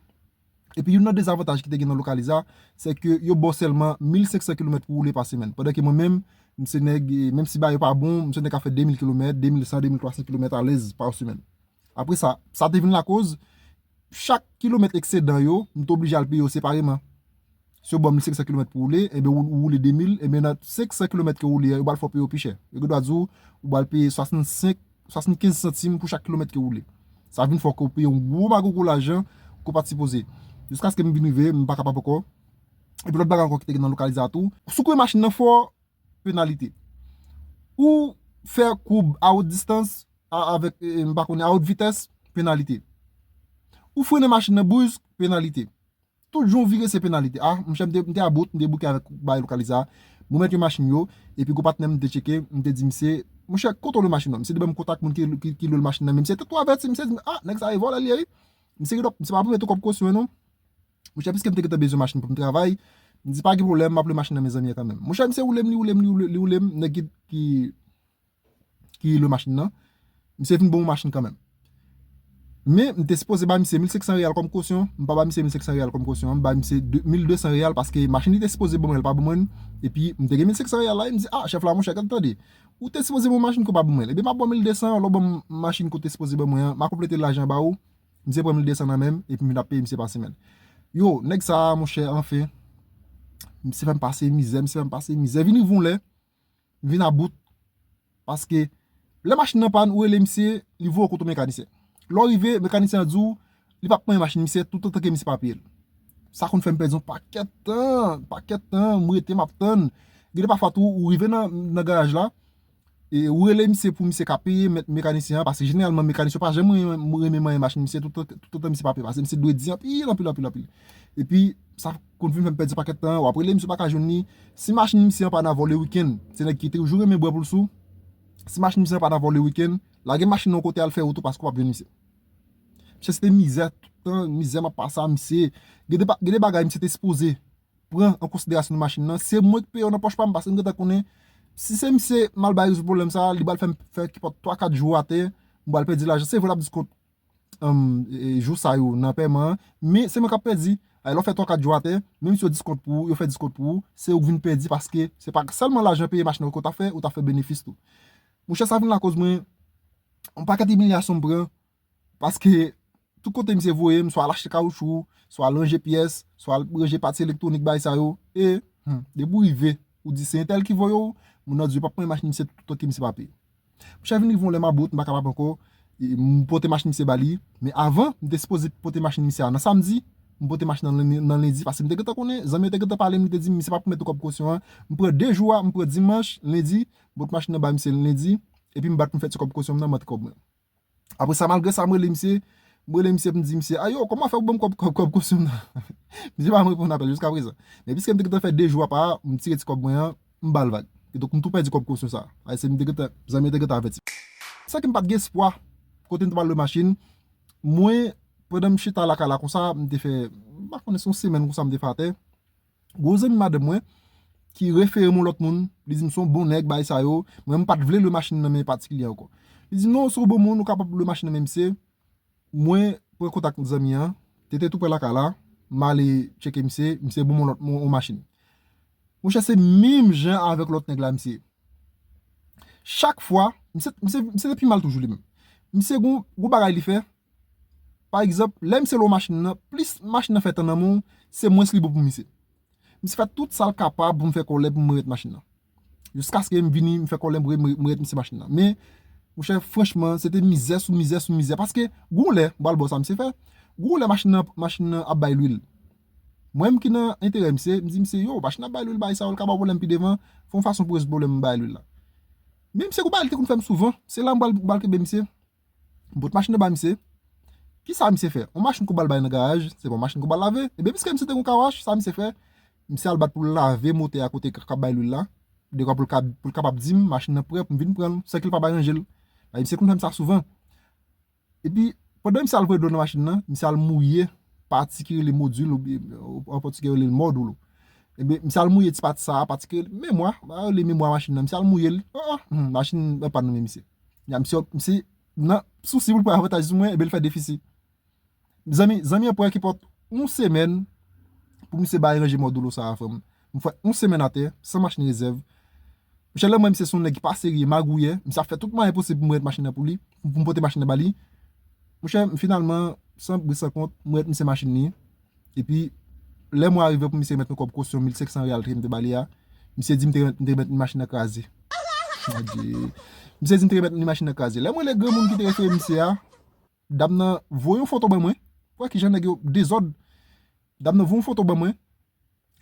Epi youn nan dezavantaj ki te gen nan Localiza, se ke yo ba w sèlman mil senk san kilomèt pou w woule pa semèn. Pandan ke mwen menm, m se nèg, e, menm si bagay yo pa bon, m se nèg k ap fè de mil kilomèt, de mil san, de mil twa san kilomèt alèz pa semèn. Apre sa, sa te vin lakoz, chak kilomèt eksedan yo, m te oblije al peye yo separeman. Si yo ba w mil senk san kilomèt pou woule, ebyen ou, ou woule de mil, ebyen nan senk san kilomèt ke w woule a, yo pral fè w peye yo pi chè. Yo gen dwa di w, ou pral peye swasannsenk, swasannkenz santim pou chak kilomèt ke w woule. Sa vin fè ke w peye yon gwo magoukou lajan ke w pa t sipoze. Jiskaske m vin rive, m pa kapab ankò. Epi lòt bagay ankò ki te gen nan Localiza tou, si w koupe machin nan fò, penalite. Ou fè koub a wot distans, a, avèk, e, m pa konnen, a wot vitès, penalite. Ou frennen machin nan brisk, penalite. Tout jan w vire se penalite. A, monchè, m te, m te about, m te bouke avèk bagay Localiza. Mwen mèt yo machin yo, epi gwo patnè m te tcheke, m te di misye, monchè, kote w lwe machin nan? Misye te ban m kontak moun ki, ki, ki lwe l machin nan, men misye te tou avèti, misye di m, a, nèg sa e vòlè l ye, wi. Misye gen dwa, misye pa peye tou kòb kosyon an, non. Monchè, piske m te gentan bezwen machin pou m travay, m di, pa gen pwoblèm, m ap lwe machin nan men zanmi an kanmenm. Monchè, misye woule m, li woule m, li woule, li woule m, nèg ki, ki, ki lwe machin nan, misye vin ban m yon machin kanmenm. Men, m te sipoze ba misye mil senk san reyal kòm kosyon, m pa ba misye mil senk san reyal kòm kosyon, m ba misye de, mil de san reyal paske machin li te sipoze ban mwen, li pa ban mwen, epi m te gen mil senk san reyal la, e m di, a, chèf la, monchè, gad tande, ou te sipoze ban mwen machin ke w pa ban mwen, ebyen m ap ba w mil de san, lè w ban m machin ke w te sipoze ban mwen an, m a konplete lajan ba ou, misye pran mil de san nan men m, epi m vin ap peye misye pa semèn. Yo, nèg sa a, monchè, anfen, misye fè m pase mizè, misye fè m pase mizè. Vin rive yon lè, m vin about. Paske, lè machin nan pann, ou rele misye, li voye w kot yon mekanisyen. Lè w rive, mekanisyen an di w, li p ap pran machin misye, toutotan ke misye pa peye l. Sa konn fè m pèdi yon pakèt tan, pakèt tan, m rete, m ap tann. Gen de pafwa tou, ou rive nan, nan garaj la, e ou rele misye pou misye ka peye mèt mekanisyen an, paske jeneralman mekanisyen pa janm renmen, renmen manyen machin misye, toutotan, toutotan misye pa peye, paske misye dwe di anpil, anpil, anpil, anpil. Epi, sa konn vin fè m pèdi pakèt tan, w ap rele misye, w pa ka jwenn li. Si machin misye an pa nan vòlè wikenn, se nèg ki toujou renmen bwè pou l sou. Si machin misye an pa nan vòlè wikenn, lage machin nan yon kote, al fè wout ou, paske w p ap jwenn misye. Misye, se te mizè, tout tan, mizè m ap pase a misye. Gen de pa-, gen de bagay misye te sipoze pran an konsiderasyon nan machin nan, se mwen ki peye yo nan pòch pa m, paske m gentan konnen, si se misye m al bay rezoud pwoblèm sa, li pral fè m fè kipòt twa kat jou atè, m pral pèdi lajan. Se vre, l ap diskont, um, e, jou sa yo nan pèman an, men se mwen k ap pèdi. Ay, lè w fè twa kat jou atè, menm si yo diskont pou ou, yo fè diskont pou ou, se ou k vin pèdi, paske se pa sèlman lajan peye machin nan ke w t ap fè, ou t ap fè benefis tou. Monchè, sa vin lakòz mwen, yon pakèt imilyasyon m pran, paske tout kote misye voye m, swa al achte kawoutchou, swa al ranje pyès, swa al ranje pati elektwonik, bagay sa yo. E, hmm, depi w rive, ou di se entèl ki voye w, moun nan di yo p ap pran machin misye toutotan ke misye pa peye. Monchè, vin rive yon lè m about, m pa kapab ankò, e, m pote machin misye ba li. Men avan, m te sipoze pote machin misye a nan samdi, m pote machin nan lendi, nan lendi, paske m te gentan konnen, zanmi an te gentan pale m, li te di m, misye pa pou mete kòb kosyon an. M pran de jou a, m pran dimanch, lendi, m pote machin nan ba misye lendi, epi m bat pou m fè ti kòb kosyon m nan, m antre kòb mwen. Apre sa, malgre sa, m rele misye, m rele misye pou m di misye, "Ayo, kòman fè ou ban m kòb, kòb, kòb kosyon m nan?" Misye pa janm reponn apèl jiska prezan. Men piske m te gentan fè de jou apa, m tire ti kòb mwen an, m ba l vag. Kidonk, m tou pèdi kòb kosyon sa. Ay, se m te gentan, zanmi te gentan avèti. San ke m pa t gen espwa, kote m te pral lwe machin, mwen, pandan m chita lakay la konsa, m te fè, m pa konnen, se yon semèn konsa m te fè atè. Gwo zanmi madanm mwen, ki refere m yon lòt moun, li di m se yon bon nèg, bagay sa yo, mwen m pa t vle lwe machin nan men patikilye ankò. Li di m, "Non, se yon bon moun, ou kapab lwe machin nan men misye." Mwen pran kontak zanmi an, te te tou prè lakay la, m ale tcheke misye, misye ban m yon lòt, yon, yon machin. Monchè, se menm jan avèk lòt nèg la, misye. Chak fwa, misye, misye, misye te pi mal toujou li menm. Misye gon, gon bagay li fè. Pa egzanp, lè misye lwe machin nan, plis machin nan fè tan nan men w, se mwens li bon pou misye. Misye fè tout sa l kapab pou m fè kòlè pou m remèt machin nan. Jiskaske m vini, m fè kòlè, m re-, m re-, m remèt misye machin nan. Men, monchè, franchman, se te mizè sou mizè sou mizè. Paske, gon lè, m pral ba w sa misye fè. Gon lè machin nan, machin nan ap bay lwil. Mwen menm ki nan enterè misye, m di misye, "Yo, machin nan ap bay lwil, bay sa yo, l ka ba w pwoblèm pi devan. Fè yon fason pou rezoud pwoblèm bay lwil la." Men misye gon bagay li te konn fè m souvan. Se la m pral, m pral kenbe misye. M pote machin nan ba misye. Kisa misye fè? Yon machin ke w pral bay nan garaj, se pa yon machin ke w pral lave. Ebyen, piske misye te gon kawach, sa misye fè? Misye al bat pou l lave motè a kote k ap bay lwil la. Dekwa pou l ka, pou l kapab di m, machin nan prè pou m vin pran l, san ke l pa bay ranje l. Ay, misye konn fè m sa souvan. Epi, pandan misye al voye dlo nan machin nan, misye al mouye pati ki rele modil, oubyen, an pòtigè yo rele l módulo. Ebyen, misye al mouye ti pati sa a, pati ki rele memwa, ba yo rele memwa machin nan, misye al mouye l. Oh, oh, hmm, machin an pann nan men misye. Ya, misye, misye, nan sousi pou l pran avantaj sou mwen, ebyen, l fè defisi. Zanmi, zanmi an pran kipòt yon semèn pou misye bay ranje módulo sa a, frè m. M fè yon semèn atè, san machin rezèv. Monchè, lè m wè misye se yon nèg ki pa serye, magouyè, misye ap fè tout mwayen posib pou m remèt machin nan pou li, pou, pou m pote machin nan ba li. Monchè, m finalman, san bri san kont, m remèt misye machin li. Epi, lè mwa rive pou misye remèt mwen kòb kosyon mil senk san reyal ke m te ba li a, misye di m te remèt, m te remèt li machin nan kraze. Adye. Misye di m te remèt li machin nan kraze. Lè m rele granmoun ki te refere misye a, dam nan voye yon foto ban mwen. Wè kijan nèg yo dezòd. Dam nan voye yon foto ban mwen.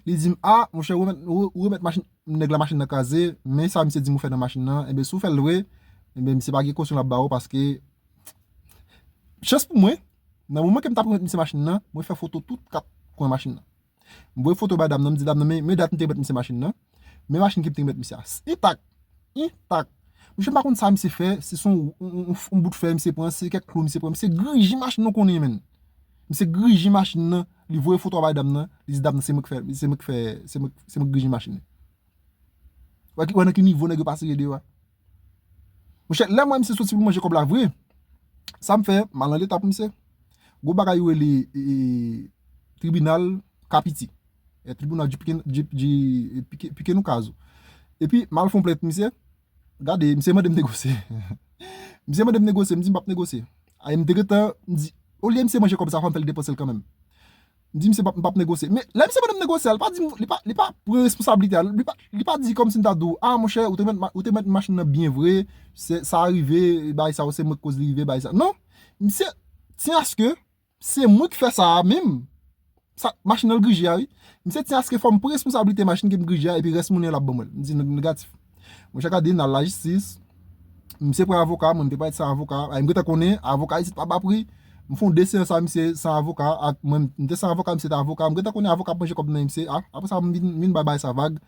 Li di m, "A, monchè, ou remèt, ou, ou remèt machin, nèg la machin nan kraze, men sa misye di m ou fè nan machin nan, enben, si w fè l vre, enben, misye pa gen kosyon l ap ba ou, paske chans pou mwen, nan moman ke m t ap remèt misye machin nan, mwen fè foto tout kat kwen machin nan." M voye foto bay dam nan, m di dam nan, "Men, men dat m te remèt misye machin nan, men machin ke m te remèt misye a, entak, entak." Monchè, m pa konn sa misye fè, si se yon, yon, yon, yon bout fè misye pran, si se kèk klou misye pran, misye griji machin nan, w konnen, menn. Misye griji machin nan, li voye foto a bay dam nan, li di dam nan se mwen k fè, se mwen k fè, se mwen, se mwen k griji machin nan. Wè ki, wè nan ki nivo nèg yo pase deyò a. Monchè, lè m wè misye soti pou l manje kòb la vre, sa m fè, m al nan leta pou misye. Gwo bagay yo rele, e, tribinal Kapiti. E, tribunal de pequeno, de, de, peque-, pequeno caso. Epi, m al fè yon plent pou misye. Gade, misye mande m negosye. Misye mande m negosye, m di m p ap negosye. Ay, m te gentan, m di, olye misye manje kòb sa, fò m fè l depanse l kanmenm. M di misye m p ap negosye. Men lè misye mande m negosye a, li pa di m, li pa, li pa pran responsablite a. Li pa, li pa di kòmsi m ta di w, a monchè, ou te mèt, ou te mèt machin nan byen vre, se, sa rive, bagay sa yo, se mwen k koz li rive, bagay sa. Non, misye tyen aske se mwen k fè sa a menm. Sa, machin nan l grije a, wi. Misye tyen aske fò m pran responsablite machin ke m grije a, epi rès monnen l ap ban mwen l. M di negatif. Monchè, gade, n al lajistis. Misye pran avoka, mwen m te parèt san avoka. Ay, m gentan konnen, avoka isit pa ba pri. M fè yon de seyans a misye san avoka, ak mwen, m te san avoka, misye te avoka. M gentan konnen avoka ap manje kòb nan men misye. A, apre sa, m vin, vin bay bagay sa vag.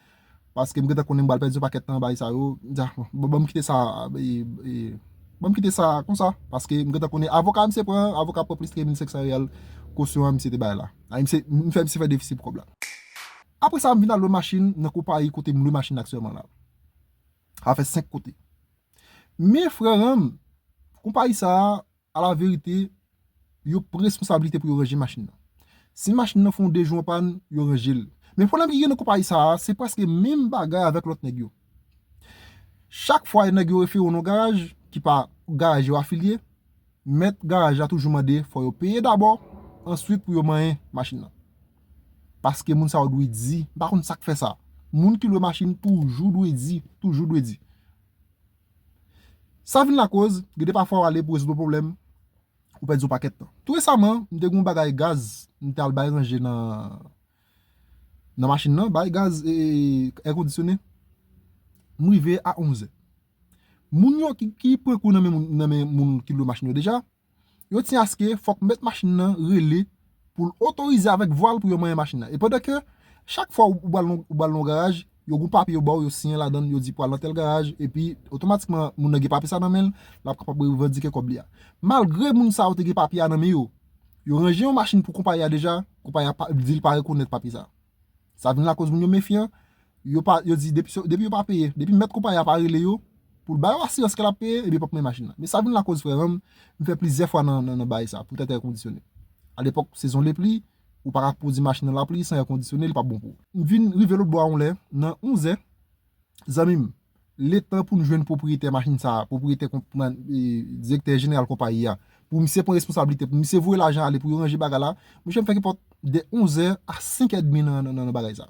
Paske m gentan konnen m pral pèdi yon pakèt tan bay sa yo. M di, a, bon, bon, ban m kite sa, e, e, ban m kite sa konsa. Paske m gentan konnen avoka misye pran, avoka pran plis ke mil senk san reyal kosyon an misye te bay la. Ay, misye, m fè misye fè defisi pou kòb la. Apre sa, m vin al lwe machin nan konpayi kote m lwe machin aktyèlman la. Sa fè senk kote. Men frè ranm, konpayi sa a, alaverite, yo pran responsablite pou yo ranje machin nan. Si machin nan fè yon de jou an pàn, yo ranje l. Men pwoblèm ki gen nan konpayi sa a, se prèske menm bagay avèk lòt nèg yo. Chak fwa nèg yo refere w nan yon garaj, ki pa garaj yo afilye, mèt garaj la toujou mande fò yo peye dabò, answit pou yo manyen machin nan. Paske moun sa yo dwe di, m pa konn sa k fè sa. Moun ki lwe machin toujou dwe di, toujou dwe di. Sa vin lakoz, gen de pafwa w ale pou rezoud yon pwoblèm, ou pèdi yon pakèt tan. Tou resaman, m te gen yon bagay gaz, m te al bay ranje nan, nan machin nan, bay gaz, e, èkondisyone. M rive a onzè. Moun yo ki, ki pran kou nan men moun, nan men moun ki lwe machin yo deja, yo tyen aske fòk mèt machin nan rele pou l otorize avèk vwa l pou yo manyen machin nan. E pandan ke chak fwa ou, ou pral nan, ou pral nan yon garaj, yo gen yon papye yo ba w, yo siyen ladan l, yo di pral nan tèl garaj, epi otomatikman moun nan gen papye sa nan men l, l ap kapab revandike kòb li a. Malgre moun sa yo te gen papye a nan men yo, yo ranje yon machin pou konpayi a deja, konpayi a pa, di l pa rekonèt papye sa. Sa vin lakoz moun yo mefyan, yo pa, yo di depi, depi yo pa peye, depi mèt konpayi a pa rele yo, pou l ba yo asirans ke l ap peye, ebyen p ap manyen machin nan. Men sa vin lakoz frè ranm, m fè plizyè fwa nan, nan, nan bagay sa, poutèt èkondisyone. Alepòk, sezon lepli, ou pa ka kondui machin nan lapli san èkondisyone, li p ap bon pou ou. M vin rive lòt bò a yon lè, nan onzè, zanmi m, letan pou n jwenn pwopriyetè machin sa a, pwopriyetè konprann, e, direktè jeneral konpayi a, pou misye pran responsablite, pou misye voye lajan ale, pou yo ranje bagay la, monchè, m fè kipòt de onzè a senk è edmi nan, nan, nan, nan bagay sa.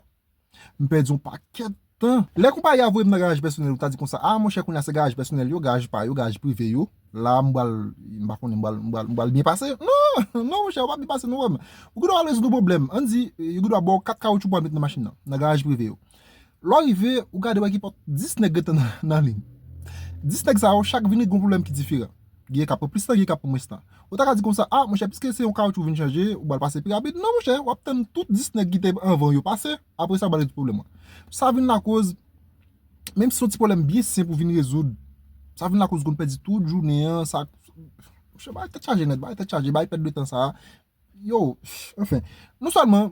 M pèdi yon pakèt tan. Lè konpayi a voye m nan garaj pèsonèl, ou ta di konsa, a, monchè, kounye a se garaj pèsonèl yo, garaj pa yo, garaj prive yo. La, m pral, m pa konnen, m pral, m pral, m pral byen pase. Non, non, monchè, ou pa byen pase, non, frè m. Ou gen dwa al rezoud yon pwoblèm. Ann di, yo gen dwa ba w kat kawoutchou pou al met nan machin nan, nan garaj prive yo. Lè w rive, ou gade, wè gen kipòt dis nèg gentan nan, nan liy. Dis nèg sa yo, chak vin gen yon pwoblèm ki diferan. Gen k ap pran plis tan, gen k ap pran mwens tan. Ou ta ka di konsa, a, monchè, piske se yon kawoutchou ou vin chanje, ou pral pase pi rapid. Non, monchè, w ap tann tout dis nèg ki te anvan yo pase, apre sa, w pral rezoud pwoblèm lan. Sa vin lakoz, menm si se yon ti pwoblèm byen senp ou vin rezoud, sa vin lakoz ou konn pèdi tout jounen an, sa, monchè, bay tèt chaje nèt, bay tèt chaje, bay pèt de tan sa a. Yo, anfen, non sèlman,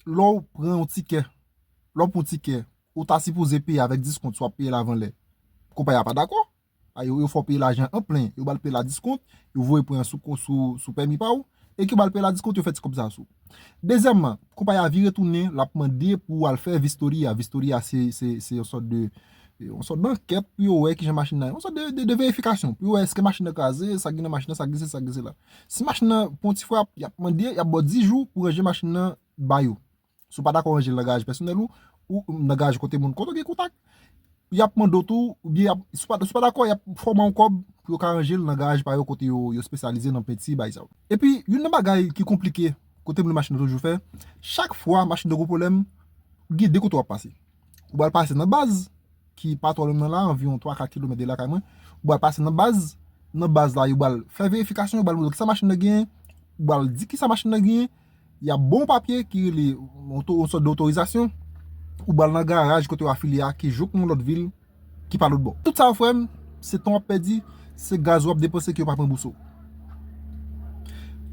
lè w pran yon tikè, lè w pran yon tikè, ou ta sipoze peye avèk diskont, si w ap peye l avan lè. Konpayi a pa dakò. A, yo, yo fè w peye lajan an plen, yo ba l peye la diskont, yo voye pwen an sou, sou, sou pèmi pa w, e ke yo ba l peye la diskont, yo fè ti kòb sa sou. Dezyèmman, konpayi a vire tounen, l ap mande pou w al fè vistori a. Vistori a, se, se, se yon sòt de, yon sòt d'ankèt pou yo wè kijan machin nan ye, yon sòt de, de, de verifikasyon, pou yo wè èske machin nan kraze, sa gen nan machin nan, sa gen se, sa gen se la. Si machin nan pran yon ti frap, y ap mande, y ap ba w dis jou pou ranje machin nan ba yo. Si w pa dakò ranje l nan garaj pèsonèl ou, ou nan garaj kote moun kote w gen kontak, y ap mande w tou, oubyen y ap, si w pa, si w pa dakò, y ap fè w bay yon kòb pou yo ka ranje l nan garaj pa yo kote yo, yo espesyalize nan penti, bagay sa yo. Epi, youn nan bagay ki konplike, kote m lwe machin nan toujou fè, chak fwa machin nan gen pwoblèm, gen de kote w ap pase. Ou pral pase nan baz, ki pa twò lwen nan la, anviwon twa, kat kilomèt de lakay mwen. Ou pral pase nan baz, nan baz la, yo pral fè verifikasyon, yo pral montre w kisa machin nan genyen, ou pral di kisa machin nan genyen, y ap ba w yon papye ki rele yon to-, yon sòt de otorizasyon, ou pral nan garaj kote yo afilye a, ki jouk nan lòt vil, ki pa lòt bò. Tout sa yo, frè m, se tan w ap pèdi, se gaz w ap depanse ke yo pa pran bouse w.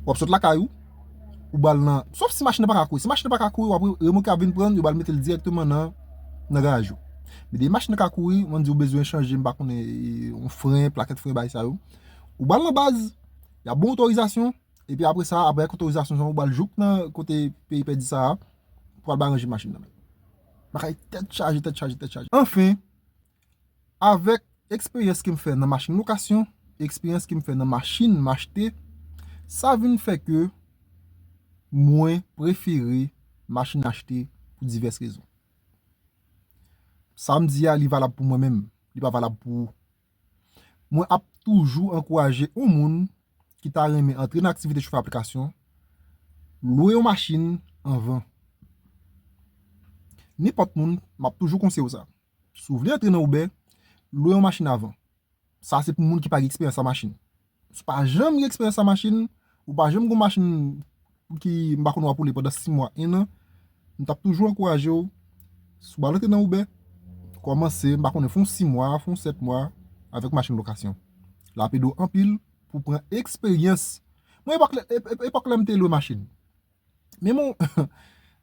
W ap sot lakay ou, ou pral nan, sòf si machin nan pa ka kouri. Si machin nan pa ka kouri, w ap re-, remòke a vin pran l, yo pral mete l dirèkteman nan, nan garaj yo. Men depi machin nan ka kouri, mwen di ou bezwen chanje, m pa konnen, e, yon fren, plakèt fren, bagay sa yo. Ou pral nan baz, y ap ba w otorizasyon, epi apre sa, apre otorizasyon sa, ou pral jouk nan kote peyi pèdi sa a, pou al bay ranje machin nan. Bagay tèt chaje, tèt chaje, tèt chaje. Anfen, avèk eksperyans ke m fè nan machin lokasyon, eksperyans ke m fè nan machin m achte, sa vin fè ke Mwen prefere machin achte pou divès rezon. Sa m di a, li valab pou mwen menm, li pa valab pou ou. Mwen ap toujou ankouraje yon moun ki ta renmen antre nan aktivite chofè aplikasyon, lwe yon machin anvan. Nenpòt moun, m ap toujou konseye w sa. Si w vle antre nan Uber, lwe yon machin avan. Sa se pou moun ki pa gen eksperyans a machin. Si w pa janm gen eksperyans a machin, ou pa janm gen yon machin ki, m pa konnen, w ap woule pandan sis mwa, en an, m t ap toujou ankouraje w, si w pral antre nan Uber, kòmanse, m pa konnen, fè yon sis mwa, fè yon sèt mwa avèk machin lokasyon. L ap ede w anpil pou w pran eksperyans. Mwen, epòk lè, ep-, ep-, epòk lè m te lwe machin, men bon,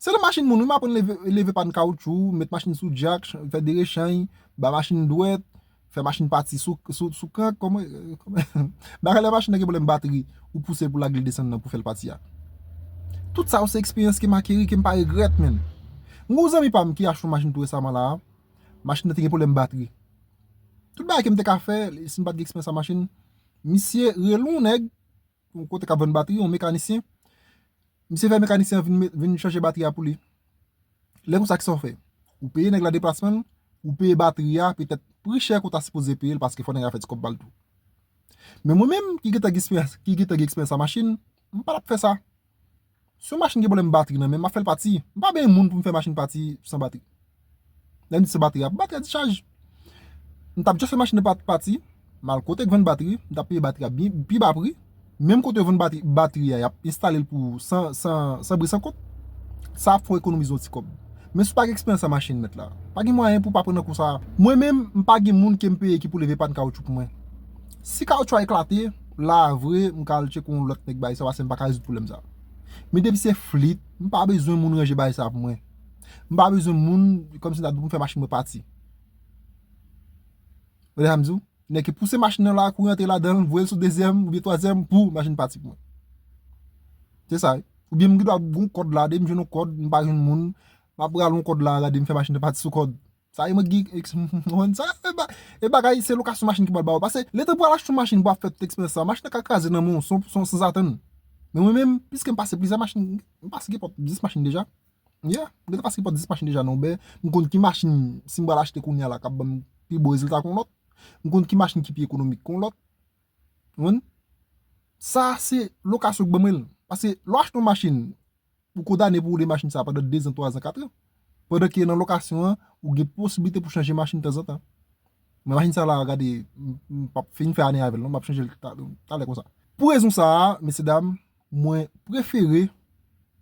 se nan machin moun, wi, m aprann leve, leve pàn kawotchou, met machin sou djak, chan-, fè derechany, ba machin dwèt, fè machin pati sou, sou, sou krank, kòman, kòman, bagay la machin nan gen pwoblèm batri, ou pouse pou lage l desann nan pou fè l pati a. Tout sa yo se eksperyans ke m akeri, ke m pa regrèt, menn. M gen yon zanmi pa m ki achte yon machin tou resaman la, machin nan te gen pwoblèm batri. Tout bagay ke m te ka fè, si m pa t gen eksperyans a machin, misye rele yon nèg, yon kote k ap vann batri, yon mekanisyen. Misye fè mekanisyen an vin, vin chanje batri a pou li. Lè konsa, kisa w fè? Ou peye nèg la deplasman l, ou peye batri a petèt pi chè ke w ta sipoze peye l, paske fò nèg la fè ti kòb ba l tou. Men mwen menm, ki gentan gen eksperyans, ki gentan gen eksperyans a machin, m pa t ap fè sa. Si yon machin gen pwoblèm batri nan men m, m ap fè l pati. M pa benyen moun pou m fè machin pati san batri. Lè m di san batri a, batri a dichaj. M t ap just fè machin nan pa-, pati, m al kote k vann batri, m t ap peye batri a byen, pi ba pri. Menm kote yo vann batri, batri a, y ap enstale l pou san, san, san bri san kont. Sa ap fè w ekonomize yon ti kòb. Men si w pa gen eksperyans a machin, mèt la, pa gen mwayen pou w pa pran nan kou sa a. Mwen menm, m pa gen moun ke m peye ki pou leve pàn kawotchou pou mwen. Si kawotchou a eklate, la vre, m ka al tcheke yon lòt nèg bay sa, paske m pa ka rezoud pwoblèm sa. Men depi se flit, m pa bezwen moun ranje bay sa pou mwen. M pa bezwen moun, kòmsi m ta di pou m fè machin mwen pati. Ou wè sa m di w? Nèg ki pouse machin nan lakou, rantre ladan l, voye l sou dezyèm oubyen twazyèm, pou machin pati pou mwen. Se sa, wi. Oubyen m gen dwa gen yon kòd la, depi m jwenn yon kòd, m pa jwenn moun, m ap rale yon kòd la, gade m fè machin nan pati sou kòd. Sa e mwen ki, sa, e ba-, e bagay, se lokasyon machin ki pral ba w. Paske, letan pou al achte yon machin pou ap fè tout eksperyans sa, machin nan ka kraze nan men w, son, son, sanzatann. Men mwen menm, piske m pase plizyè machin, m pase gen pòt dis machin deja. Yeah, m gentan pase gen pòt dis machin deja nan Uber. M konn ki machin, si m pral achte kounye a la, k ap ban m pi bon rezilta ke yon lòt. M konn ki machin ki pi ekonomik ke yon lòt. Ou konprann? Sa se lokasyon k ban mwen l. Paske lè w achte yon machin, ou kondane pou woule machin sa pandan dezan, twazan, katran. Pandan ke nan lokasyon an, ou gen posiblite pou chanje machin tanzantan. Men machin sa la, gade, m, m p ap fin fè ane avè l non, m ap chanje l ta-, talè konsa. Pou rezon sa a, mesye dam, mwen prefere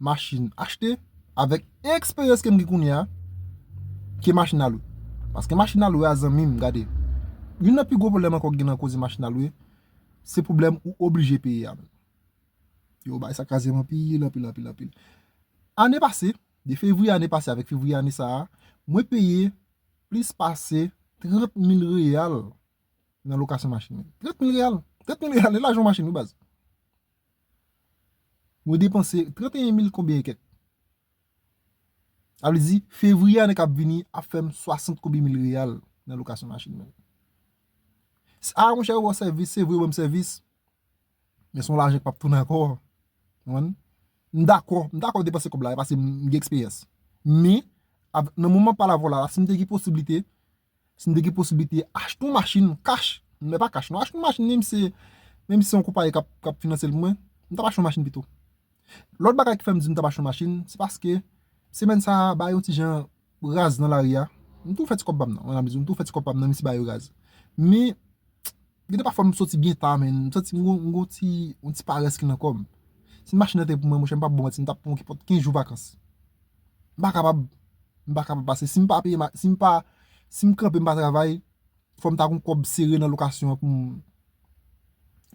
machin achte avèk eksperyans ke m gen kounye a ke machin a lwe. Paske machin a lwe a, zanmi m, gade, youn nan pi gwo pwoblèm ankò ki gen nan koze machin a lwe, se pwoblèm ou oblije peye a menm. Yo, bagay sa kraze m anpil, anpil, anpil, anpil. Ane pase, de fevriye ane pase avèk fevriye ane sa a, mwen peye plis pase trant mil reyal nan lokasyon machin mwen. Trant mil reyal. Trant mil reyal, e lajan yon machin, wi, baz. Mwen depanse trant e en mil konbyen e kèk. Sa vle di, fevriye ane k ap vini ap fè m swasant konbyen mil reyal nan lokasyon machin mwen. A, monchè, yo ba w sèvis, se vre, yo ban m sèvis. Men se yon lajan k p ap tounen ankò. Ou konprann? M dakò, m dakò depanse kòb la, paske m gen eksperyans. Men, av-, nan moman m ap pale avè w la, si m te gen posiblite, si m te gen posiblite achte yon machin kach, men pa kach non, achte yon machin, menm si, menm si se yon konpayi k ap, k ap finanse l pou mwen, m t ap achte yon machin pito. Lòt bagay ki fè m di m t ap achte yon machin, se paske semèn sa a, bagay yon ti jan raz nan lari a. M tou fè ti kòb pa m nan, nan mezi, m tou fè ti kòb pa m nan, menm si bagay yo raz. Men, gen de pafwa m soti byen ta, men, m santi m gon, m gon ti, yon ti parès ki nan kò m. Si machin nan te pou mwen, monchè, m p ap ba w manti, m t ap pran kenz jou vakans. M pa kapab, m pa kapab pase. Si m pa peye, ma-, si m pa, si m kanpe, m pa travay, fò m ta gon kòb sere nan lokasyon an pou m,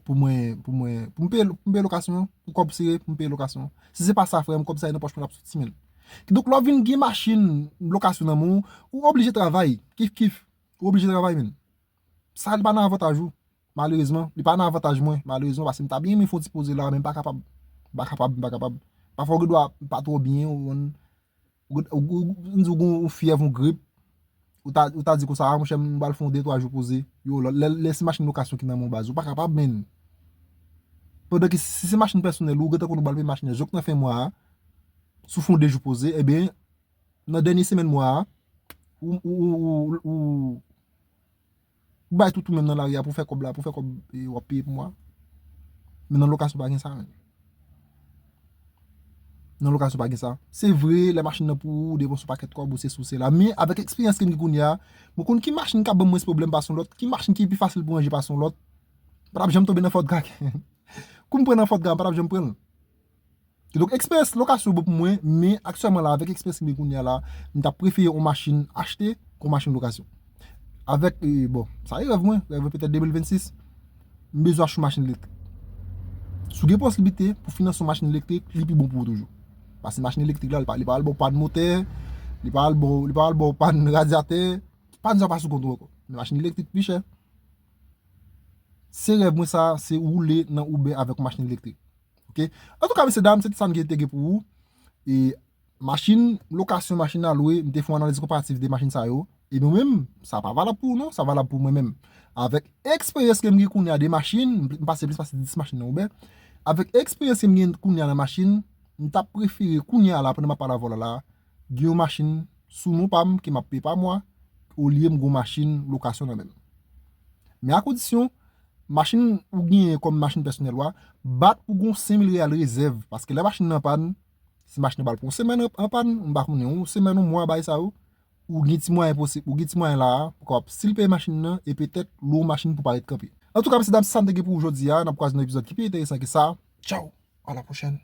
pou mwen, pou mwen, pou m peye, pou m peye lokasyon an, pou kòb sere, pou m peye lokasyon an. Si se pa sa, frè m, kòb sa nan pòch mwen l ap soti, menn. Kidonk, lè w vin gen machin lokasyon nan men w, ou oblije travay, kif kif, ou oblije travay, menn. Sa, li pa nan avantaj ou, malerezman. Li pa nan avantaj mwen, malerezman, paske m ta byen renmen fè yon ti poze la, men m pa kapab. M pa kapab, m pa kapab. Pafwa, ou gen dwa pa twò byen, ou konn, ou, ou, ou, m di w gen yon fyèv, yon grip, ou ta, ou ta di konsa, "A, monchè, m pral fè yon de, twa jou poze." Yo, lè, lè, lè se machin lokasyon ki nan men w, baz, ou pa kapab, menn. Pandan ke si se machin pèsonèl ou, ou gentan konn ou pral peye machin nan jòk nan fen mwa a, Si w fè yon de jou poze, ebyen, nan dènye semèn mwa a, ou, ou, ou, ou, ou, ou bay tout ou menm nan lari a pou fè kòb la, pou fè kòb, e, w ap peye pou mwa. Men nan lokasyon pa gen sa, menm. Nan lokasyon pa gen sa. Se vre, lè machin nan pou ou, ou depanse yon pakèt kòb, ou se sou se la. Men avèk eksperyans ke m gen kounye a, mwen konn ki machin k ap ban m mwens pwoblèm pase yon lòt, ki machin ki pi fasil pou ranje pase yon lòt. M pa t ap janm tonbe nan fòt gagè. Kou m pran nan fòt gagè, m pa t ap janm pran l. Kidonk, eksperyans lokasyon bon pou mwen, men aktyèlman la, avèk eksperyans mwen kounye a la, m ta prefere yon machin achte ke yon machin lokasyon. Avèk, e, bon, sa e rèv mwen, rèv mwen petèt de mil vennsis, m bezwen achte yon machin elektrik. Si w gen posiblite pou finanse yon machin elektrik, li pi bon pou ou toujou. Paske machin elektrik la, li pa, li pa al ba w pàn motè, li pa al ba w, li pa al ba w pàn radyatè, pàn sa pa sou kont ou ankò. Men machin elektrik pi chè. Se rèv mwen sa, se woule nan Uber avèk yon machin elektrik. Ok? Antouka, mesye dam, se te sa m gen te gen pou ou. E machin, lokasyon machin a lwe, m te fè yon analiz konparatif de machin sa yo. E mwen menm, sa pa valab pou ou non, sa valab pou mwen menm. Avèk eksperyans ke m gen kounye a de machin, m pase plis pase dis machin nan Uber. Avèk eksperyans ke m gen kounye a nan machin, m ta prefere kounye a la, pandan m ap pale avè w la la, gen yon machin sou non pa m ke m ap peye pa mwa, olye m gen yon machin lokasyon nan men m. Men a kondisyon, machin ou genyen kòm machin pèsonèl ou a, bat pou gen yon senk mil reyal rezèv, paske lè machin nan pàn, si machin nan pral pou yon semèn an, an pàn, m pa konnen, yon semèn, yon mwa, bagay sa yo, ou gen ti mwayen posib, ou gen ti mwayen la a, pou kapab still peye machin nan, e petèt lwe yon machin pou pa ret kanpe. Antouka, mesye dam, se sa m te gen pou ou jodi a, n ap kwaze nan epizòd ki pi enteresan ke sa. Tchao, à la prochaine.